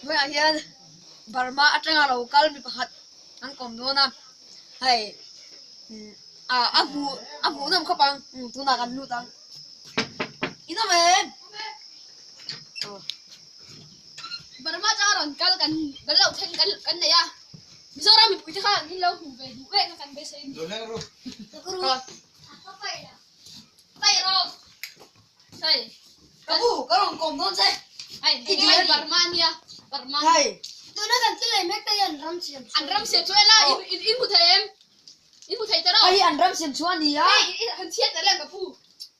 Hnuaiah hian Burma atanga lo kal mi pakhat an kawm dawn a hei ah a hmuh a hmuh nawm khawp ang tunah kan lut ang in awm em aw. Burma atanga rawn kal kan kan lo thleng kan kan nei a Mizoram mipui te khan in lo hmuh ve duh vek a kan beisei a ni. Pai rawh. Hei. Ka pu ka rawn kawm dawn che. Hei I hei dil. Burma ania Burma. Hei. Tuna kan thil ei mek te hi an ram siam chhuah. An ram siam chhuah ela in in hmu thei em? In hmu thei ta rawh. Hei an ram siam chhuah a ni a. Hei han chhiat ta lem ka pu.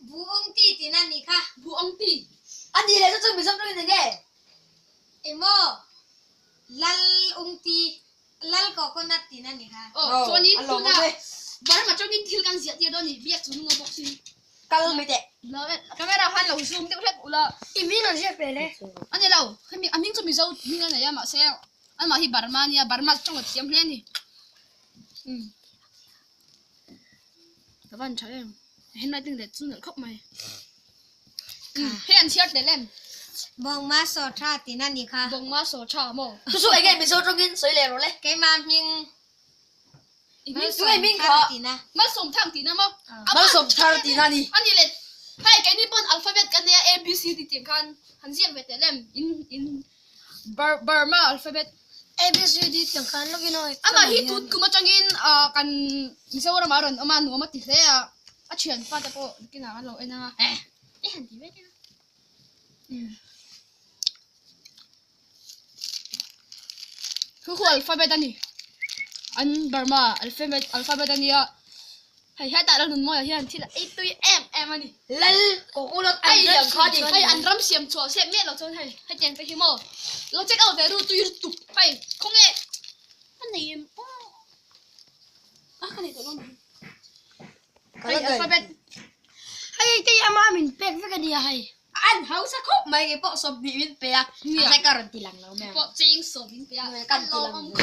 Bu ung ti tina ni kha. Bu ung ti. A ni leh chu chu Mizo tawngin eng nge? Emaw Lal ung ti Lal coconut tina ni kha. Aw chuanin a lawm tuna awm e. Burma tawngin thil kan ziah tir dawn ni biak chu nunga bawk si. Kal mai teh. Camera khan lo zoom deuh hlek ula. I hming an ziak ve le. A ni lo, hemi a hming chu Mizo hming a nei a mahse amah hi Burma a nia, Burma tawng a thiam hle a ni. Umm. Ka van tha em. Handwriting leh chu nalh khawp mai. Umm hei an chhiar tel em? Bawngma saw tha tina ni kha. Bawngma saw tha maw? Chu chu enge Mizo tawngin sawi leh rawh le. Keimah hming Tunge hming kha? Malsawm thang tihna maw? Malsawm thar tihna a ni. A ni le, hei keini pawn alphabet kan nei a, A B C D tih khan han ziak ve teh lem in in Burma alphabet. A B C D tih khan lawkin aw. Amah hi tut kum atangin kan Mizoram ah rawn awm a, nuam a ti hle a, a thianpa te pawh kinah kan lo en ang a, eh han ti vek ila. Thu khu alphabet a ni an Burma alphabet alphabet a nia hei hetah la nun mawiah hian thil a ei tui em em a ni. Lal coconut an siam kha ni. Hei an ram siam chhuah sep miah lo chuan hei hetiang te hi maw lo check out ve ru tui lutuk hei khawnge a nei em aw a ka nei tawh lo mai hei alphabet hei te hi ama min pek vek a nia hei. An hausa khawp mai kei pawh 20 min pe a, a zai ka rawn ti lang lo mai ang. Pawh cheng 20 min pe a, kan ti lang lo.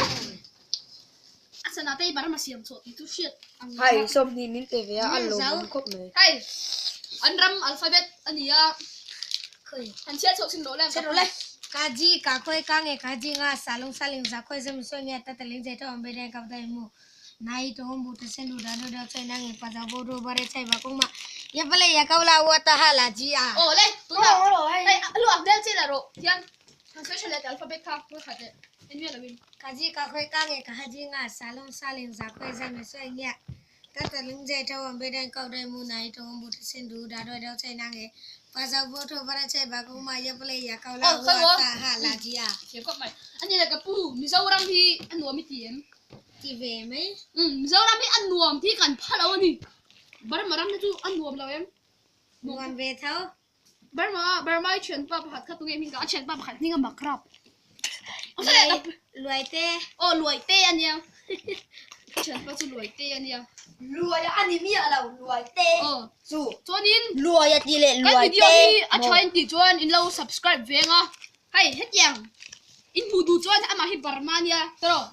A sana te hi Burma siam chhuah tih chu hriat ang. Hei 20 min pe ve a, a lawmawm khawp mai. Hei an ram alphabet a ni a, han chhiar chhoh chhin rawh le. Chhiar rawh le. Ka ji ka khawi ka nge ka ji nga sa lung sa ling za khawi zam sawi nge ta ta ling zai tha awm be deng ka dai mu. Nai to bu ta sen du da do da chai na nge pa za bo do bare chai ba kong ma ya pale ya kau la wa ta ha la ji a. Aw le tuna hei lu ak del che la ro hian han sawi tha leh alphabet kha hmul khat leh en miah lovin. Ka ji ka khoi ka nge ka ha ji nga sa long sa ling za khoi za me soi nge ta ta ling jai tha wam be dai kau dai mu nai to bu ta sen du da do da chai na nge pa za bo tho bare chai ba kong ma ya pale ya kau la wa ta ha la ji a. Thiam khawp mai. Ani le ka pu Mizoram hi a nuam i ti em? Ti ve mai. Umm Mizoram hi a nuam tih kan pha lo a ni. Burma ram te chu a nuam lo em? Nuam ve tho. Burma Burma i thianpa pakhat kha tunge hming ka a thianpa pakhat hming a mak rap. Luai te. Aw luai te a nia. Thianpa chu luai te a nia. Luai a ni miah lo luai te. Aw. Chu. Chuanin Luai a ti leh luai te. Kan video hi a tha in tih chuan in lo subscribe ve ang a. Hei hetiang in hmuh duh chuan amah hi Burma a nia tawh.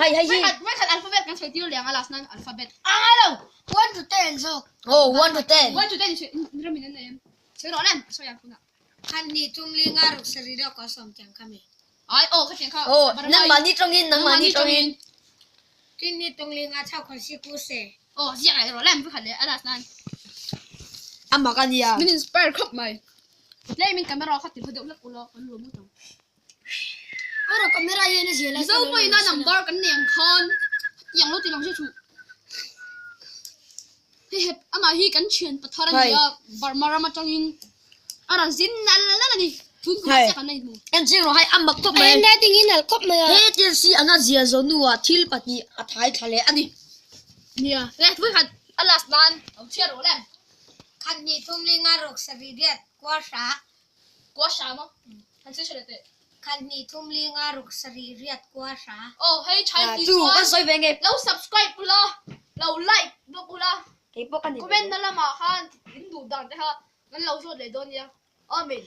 Hei hei hi. Vai khat alphabet kan sawi tir liang a last nan alphabet. A ngai lo. 1 to 10 zawk. Oh 1 to 10. 1 to 10 in ram in an nei em. Sawi rawh lem sawi ang tunah. Khat ni tum li nga ruk sari deuh ka sawm tiang kha mi. Ai oh kha tiang kha. Oh nangmahni tawngin nangmahni tawngin. Tin ni tung li nga chau khawn si ku se. Oh ziak leh rawh lem vai khat leh a last nan. A mak a nia. Min inspire khawp mai. Tlem in camera kha ti hma deuh hlek ula kan lo mu tawng. Ora camera hian a zia lai Mizo pawhin a number kan nei ang khan hetiang lo ti lang hriat chuh. Hei hep amah hi kan thian pathar a ni a Burma ram atangin a rawn zin nal nal a ni. Tun kum ah chiah kan la inhmu. En chiang rawh hei a mak khawp mai. A handwriting hi nalh khawp mai a. He thil si anga zia zawh hnuah thil pahnih a thai thla leh a ni. Nia, le vawikhat a last nan lo chhiar rawh le. Khat hnih thum li nga ruk sarih riat kual hra Kua hra maw? Han sawi tha leh teh. Khat hnih thum li nga ruk sarih riat kua hra. Aw hei tha in tih Chu chuan kan sawi ve nge. Lo subscribe ula, lo like bawk ula. Kei pawh ka ni ve. Comment na lamah khan in duh dan te kha kan lo zawt leh dawn nia. Amen.